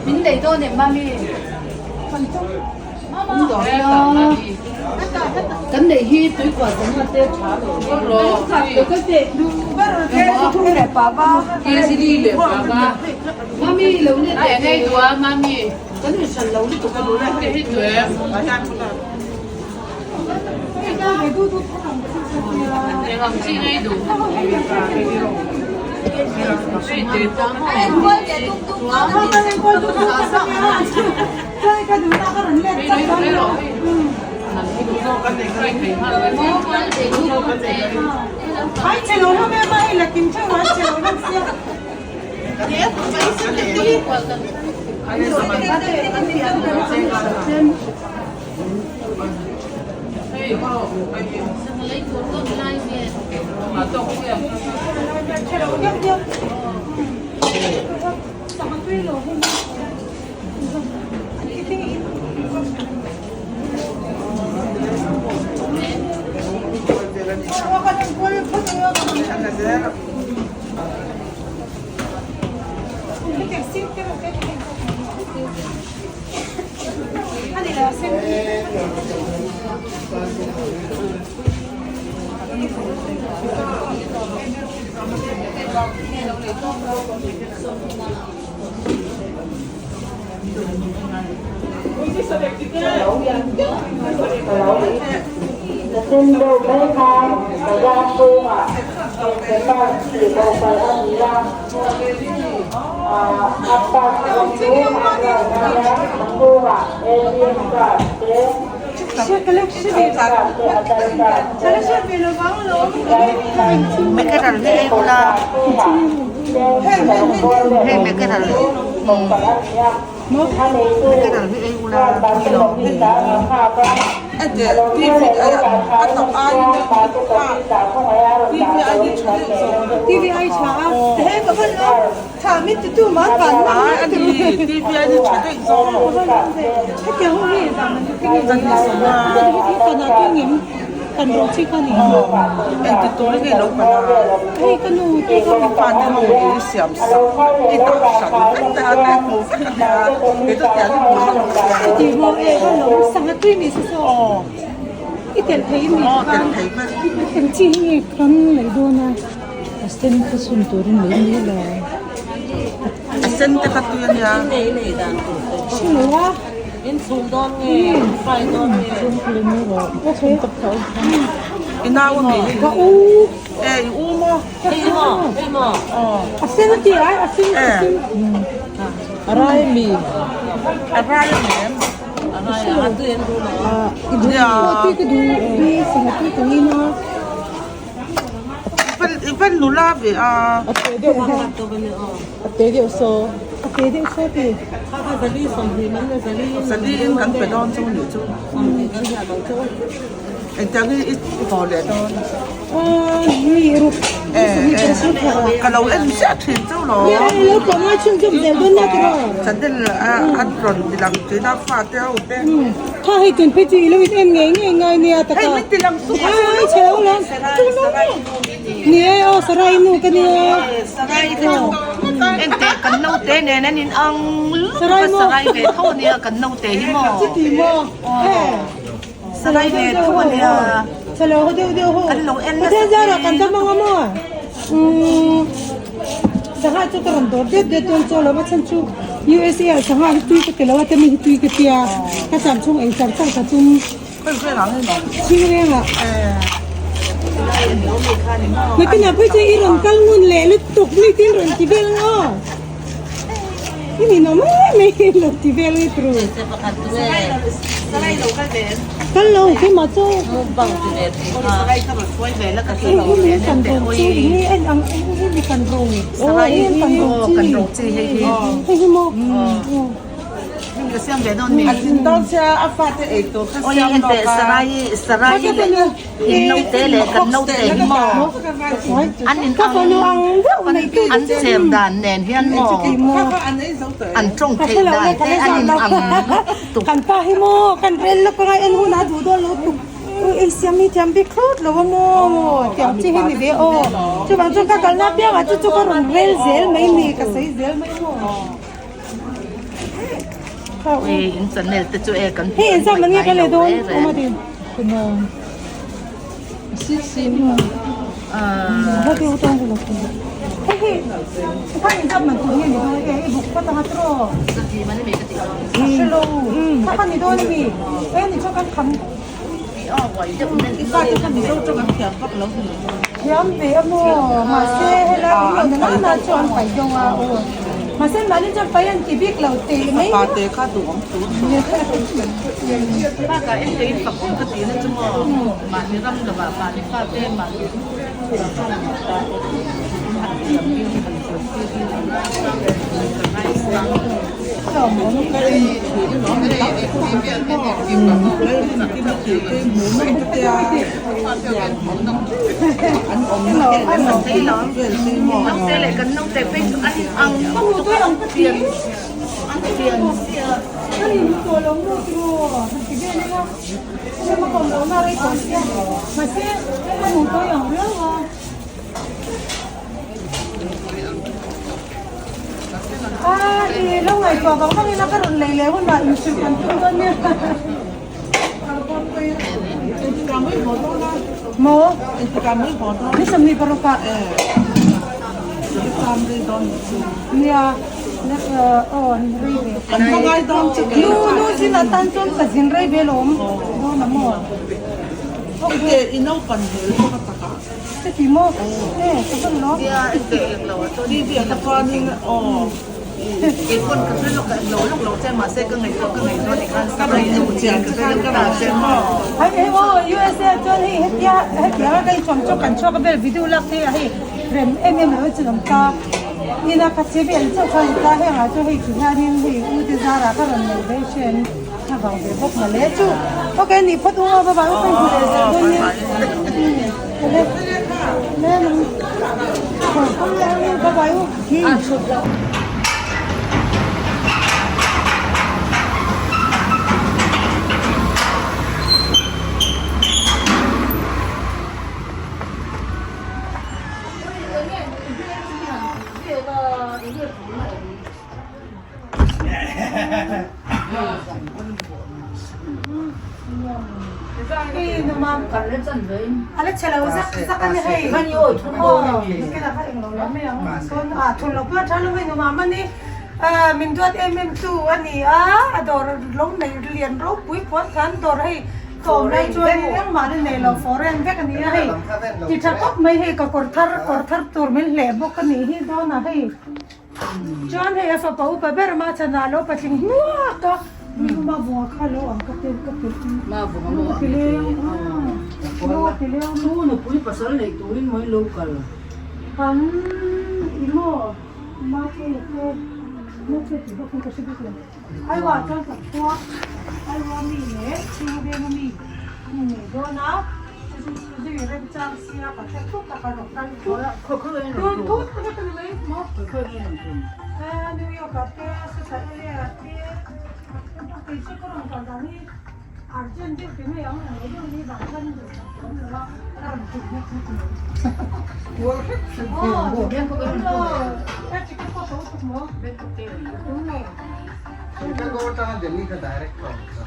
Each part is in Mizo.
Min lei dawn em mami? Kan neih hi tuikua sangha te tha lo. Mami lo ne teh ngei duh a mami. Kan in hran lo lutuk a duh te hi duh em. Eng ang chi ngei duh. Nachin deuh mai khan bazar chhungah Engkepan tihbo palh a ni a, a park rawng chu a brown a nia, a chhungah ATM card te, credit card te, Aadhaar card te, driving licence te, pawisa chhungah cheng 10 leh tihbo palh a ni a. A neitu chuan Barcelona a nghak a, a lo thar leh lo dah tha in a hria, mahse Batista khawngaih a rawn dah turin kan neih na chu car February thla ATM card te, driving licence te, pawisa vel awm chu tihbo palh a ni a, a lo thar leh lo dah tha in a hria, mahse Batista khawngaih a rawn dah turin kan neih na chu. Enteh kan naute nen an in ang lutuk a sarai ve tho ania kan naute hi maw sarai ve tho ania kan lo en nasa Nakinah phei chuan i rawn kal ngun leh lutuk mi tin rawn ti vel ang aw. I ninawm em em i lo ti vel nge turu. Kal lo keimah chu. Hei hi kan rawng chi eng nge en ang eng nge mi kan rawng. Aw hei hi kan rawng chi. Hei hi maw. ka siam ve dawn mi. A zin dawn sia a fate ei tur kha siam lawk a. Sarai sarai in naute leh kan naute hi maw an in ang an cher dan nen hian maw an tawng theih dan te an in ang lutuk. Kan pa hi maw kan rel lawk anga en hun a duh dawn lo tuk. Ei siam hi thiam bik thlawt lo a maw tiang chi hi ni ve aw chuvang chuan ka kalna apiangah chu chu ka rawn rel zel mai ni ka sawi zel mai maw Ui in channel te chu e kan hei exam an nge ka leh dawn awm a din hei hei kha exam man tur nge ni dawn e i buk phawt anga tiraw hre lo kha kha ni dawn ami e ni chu kan kham Thiam ve a maw? Mahse helai awm lo na na chu an paih deuh a aw. Mahse mahni chuan paih an ti bik lo teh mai. Bakah en te in fak awm ka tih na chu maw mahni ram lovah mahni fate mahni tawng han thiam hi han zirtir hi ka ngaisang. Naute leh kan naute phei chu an inang lutuk a, an pian an pian sia. A i lo ngaihtuah vang vang ila ka rawn lei leh hunah inhrilh kan tum dawn nia. Maw? Ni 26 ah. Nia aw rei ve. Nu nu zin atan chuan ka zin rei ve lawm dawn a maw? Ka ti maw? E, ka hman lo. Nia, en teh eng lo a chuan TV ah te chuanin aw kei pawn ka hre lawk eng lo lawk lo che mahse ka ngaihtuah ka ngaihtuah ti khan ka rawn duh chian ka hre deuh ta che maw. Hei hei aw USA chuan hei hetia hetianga ka inchawm chu kan chhuak a vel video lak thei a hei rem em em lo chu lam ta ina ka che vel chauh kha ni ta hengah chuan hei ti hianin hei u te zarah ka rawn nei ve thin. A vang ve bawk mah le chu. Ok nih phawt u a va vang ka inhmu leh zel dawn nia. Le le nang bye bye u. A la chhe lo zak zak a ni hei aw thun lo pawh a tha lo hei numam a ni min duat em em tu a ni a a dawr lo nei lian ropui puan khan dawr hei tlawm lai chuan engmah la nei lo foreign vek a ni a hei ti tha khawp mai hei ka kawr thar kawr thar tur min hleh bawk a nih hi dawn a hei. Chuan hei a fapa upa ber mah chhanah lo patling hnuak a, ma vunga kha lo ang ka tel ka pel a ti leng a ti leng. Chu nupui pasal neih turin mawi lo kal. Kan i maw ma te te ma te ti bawk in ka hre bik lo. Aiwa chuan ka khua Aiwa mi leh Chhingvenga mi an innei dawn a. Zui remchang sia ka hre thut a ka rawn kal thut. Tun thut ka ni mai maw? New York ah te Sutah LA ah te kei chu ka rawn kal dan hi urgent deuh ti mai ang ang lo deuh ni vang khan duh tak ka awm lo a ka rawn tum hlek hlek mai. Aw ka ticket pawh ka utuk maw? Chicago atanga Delhi kha direct ka awm kha.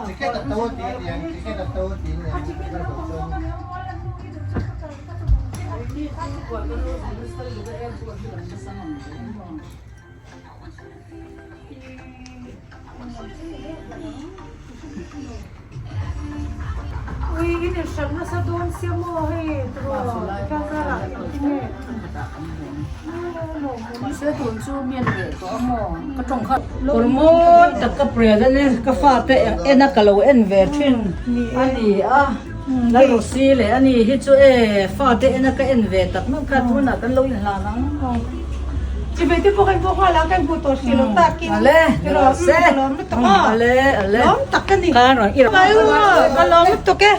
Ticket a to tih a niang, ticket a to tih a niang. Ui in inhran nasa dawn sia maw hei tiraw tikhan karah engtin nge Mahse tun chu mi an reh tawh a maw ka tawng kha kawr mawi tak ka present e ka fate en a ka lo en ve thin a ni a Lalrusi leh a ni hi chu e fate en a ka en ve tak meuh kha tunah kan lo inhlan ang. Chibai te pawh kan pawh nghal ang kan hmuh tawh hrih lo takin Ale tiraw ka lawm lutuk a ale ale lawm tak ka ni ka rawn i ka lawm lutuk e.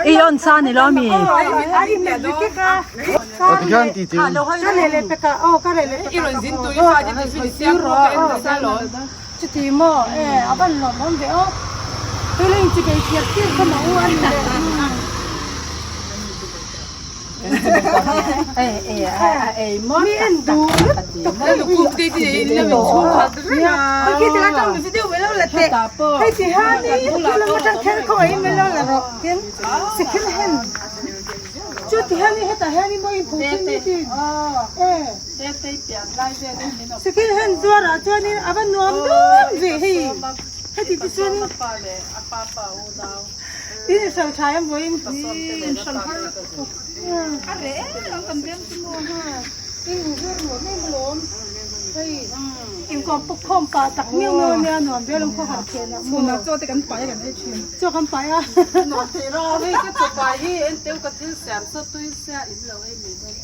I on sa ni lo mi. Chuti maw e a van lawm awm ve aw tui in chi bei thiam tir kha mah u a ni le mi en duh lutuk hei ti hian in thil lam atang kher khaw in min lo la rawh tin second hand chu ti hian in hetah hian in maw in phu thin ni tin e Second hand zuarah chuanin a va nuam dawn ve hei heti te chuanin tin in hral tha em vawiin in inzir nuam em alawm hei inkawm pawk khawm pah tak miau miau ania nuam vel ang khaw han khen ah maw chaw te kan pai a kan ei thin chaw kan pai a hei ka chaw pai hi enteu ka thil siam saw tui sia in lo ei mai dawn.